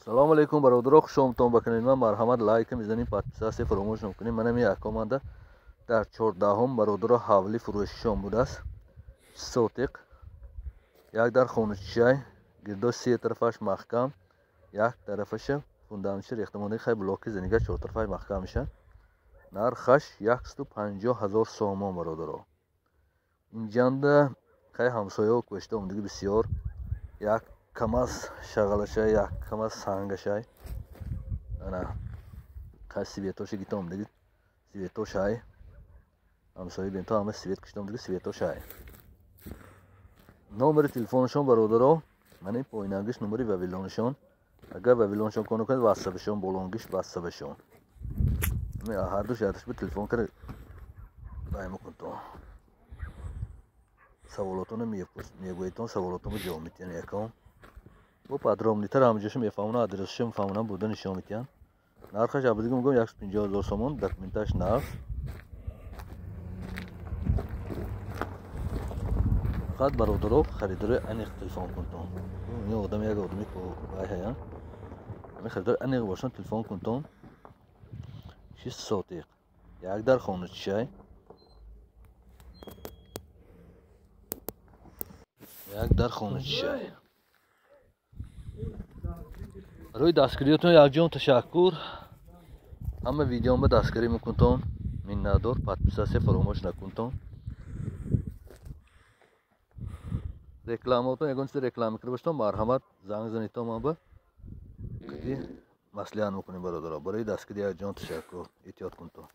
Салом алейкум бародаро, хуш омадтон ба канали ман. Марҳамат, лайк мизанем, подписатсия фаромӯш накунем. Манам як омада дар 14-ум бародаро ҳавли фурӯшишон будааст. Сотиқ як дар хоначай, гирдо се тарафаш маҳкам, як тарафаша фундаментша рехтамондаги, хай блоки занига чор тарафаш маҳкам мешавад. Нархаш 150 000 сомон бародаро. Инҷанда хай ҳамсояҳо кӯшта омдаги бисёр, як камаз шағалашай, як камаз сангашай. Ана хай светоша гита омдаги, светошай. Ҳамсоя бинто ҳама свет кушта омдаги, светошай. Номери телефонашон бародаро, мана ин поинангиш номери вавилонашон. Агар вавилонашон кор накунад, ватсапашон, болонгиш ватсапашон. Ҳардуш ядаш бо телефон кара вай мекунтон. Саволотонро мегӯедтон, саволотонро ҷавоб медиҳанд якам. Бо подробнитар ҳамаҷоша мефаҳмонам, адресашо мефаҳмонам, бурда нишон медиҳанд. Нархаш абдиги мегӯям 150 000 сомон, документаш нав. Фақат бародаро харидорои аниқ телефон кунтон. Ин одам як одами вай ҳаян. Ҳамин харидори аниқ бошанд, телефон кунтон. 6 сотиқ. Як дар хоначай. Як дар хоначай. Барои дастгириятон якҷон ташаккур. Ҳама видеома дастгирӣ мекунтон. Миннатдор, подписатсия фаромӯш накунтон. Рекламаотон ягон чиз реклама карда бошед, марҳамат занг занедтон ман ба маслиҳат мекунем бародаро. Барои дастгирӣ якҷон ташаккур. Эҳтиёт кунтон.